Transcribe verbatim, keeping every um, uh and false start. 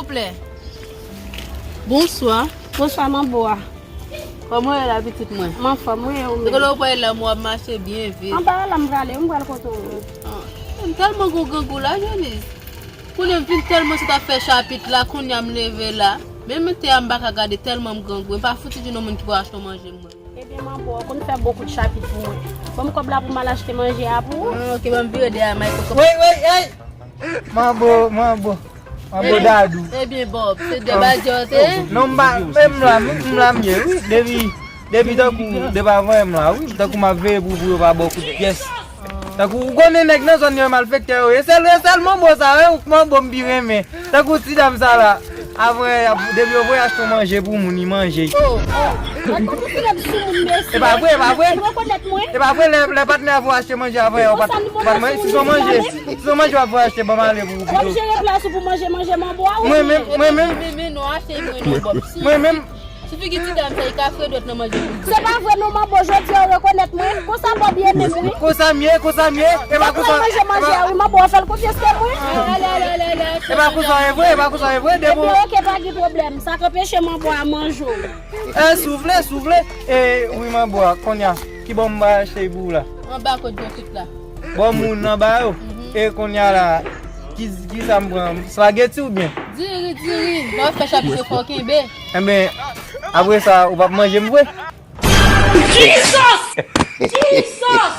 Silvouplè. Bonswa. Bonswa, manbo a. Kòman w ye la, pitit mwen? M anfòm, wi, e ou menm? Se kote w pral la, m wè w ap mache byen vit. Anba la, m prale, m pral kote w. Ah, m tèlman gon grangou la, Jonis. Kounye a m fin tèlman sot ap fè chapit la, kounye a m leve la. Menm te a m pa ka gade tèlman m grangou. M pa fouti di nou moun ki pou achte manje mwen. Ebyen, manbo, ou konn fè bon kout chapit pou mwen. Ban m kòb la pou m al achte manje a pou ou. Ah, ok, ban m vire dèyè, may. Woy, woy, ey! Manbo, manbo. Manbo Dadou. Ebyen, Bob, se de badjè w te ye? Non, m pa, men m la, m, m la m ye, wi. Depi, depi tankou, depi avan m la, wi. Tankou m ap veye pou, pou yo pa ba w kout pyès. Tankou, ou konnen nèg nan zòn yo e malfektè yo ye. Sèl, e sèl manbo sa, wi, manbo m pi renmen. Tankou ti dam sa la. Avan, y ap, depi yo voye achte yon manje pou moun, li manje. Oh, oh. Mwen konn ti nèg sou moun, mesye. E pa vre, e pa vre. Ou rekonèt mwen? E pa vre, lè, lè patnè a voye achte manje avan, yo pa, pa manje. Si se yon manje, si se yon manje w ap voye achte, ban m ale pou ou pito. W ap jere plas ou pou manje, manje manbo a, ou mwen menm, mwen menm. Men, men, men, non, achte mwen non, Bob. Si, mwen menm. Si figi ti dam sa, li ka fre dwèt nan manje pou li. Se pa vre non, manbo, jodi a ou rekonèt mwen. Konsa Bob ye menm, wi. Konsa m ye, konsa m ye. E pa konsa. Manje, manje a, wi, manbo, fè l konfyans ke mwen. Ale, ale, ale, ale. E pa konsa, e vre, e pa konsa, e vre. Depi. Ebyen, ok, pa gen pwoblèm. Sa k anpeche manbo a manje w. E, si w vle, si w vle. E, wi, manbo a, kounye a. Ki bò m ba achte pou ou la? Anba kot Jofit la. Bon, moun anba yo. Mhm. E kounye a la, ki, ki sa m pran? Spaghetti oubyen? Diri, diri. Bon, fè chapit yo fè w kenbe. Enben, apre sa, ou p ap manje m vre? Jesus! Jesus!